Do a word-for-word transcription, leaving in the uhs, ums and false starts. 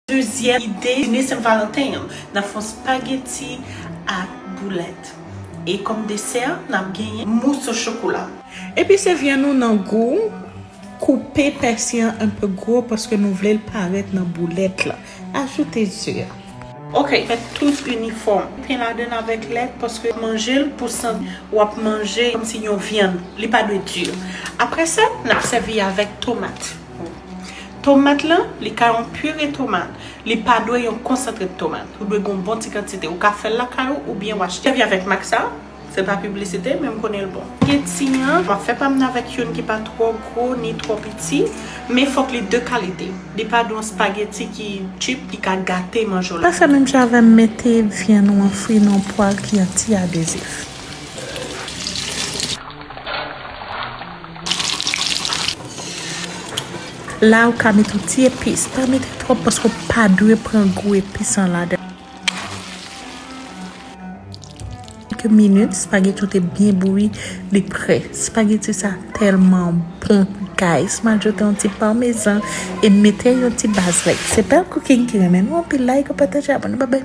Dezyèm ide dine Sen Valanten an, n ap fè yon spageti ak boulèt. E kòm desè, n ap genyen mous o chokola. Epise vyann ou nan gou w. Koupe pèsi an enpe gwo paske nou vle l parèt nan boulèt la. Ajoute ze a. Ok, fè tout inifòm. Pen ladann avèk lèt paske manje l pou santi w ap manje kòmsi yon vyann. Li pa dwe di. Apre sa, n ap sèvi avèk tomat. Tomat lan, li ka yon pire tomat. Li pa dwe yon konsantre tomat. Ou dwe gen yon bon ti kantite. Ou ka fè l lakay ou oubyen w achte. Sèvi avèk mak sa. Se pa piblisite, men m konnen l bon. Spageti an, m ap fè pa m nan avèk youn ki pa twò gwo ni twò piti, men fòk li de kalite. Li pa dwe yon spageti ki cheap, ki ka gate manje w la. Pa fè menm jan avè m, mete vyann ou an fri nan yon pwal ki anti-adezif. La, ou ka mete yon ti epis. Pa mete twòp paske w pa dwe pran gou epis an ladan. Kèlke minit, spageti w te byen bouyi, li prè. Spageti sa tèlman bon, guys. M ajoute yon ti pamezan e mete yon ti baz lèt. Se Bell Cooking ki renmen nou anpil. Like, pataje, abòne, babay.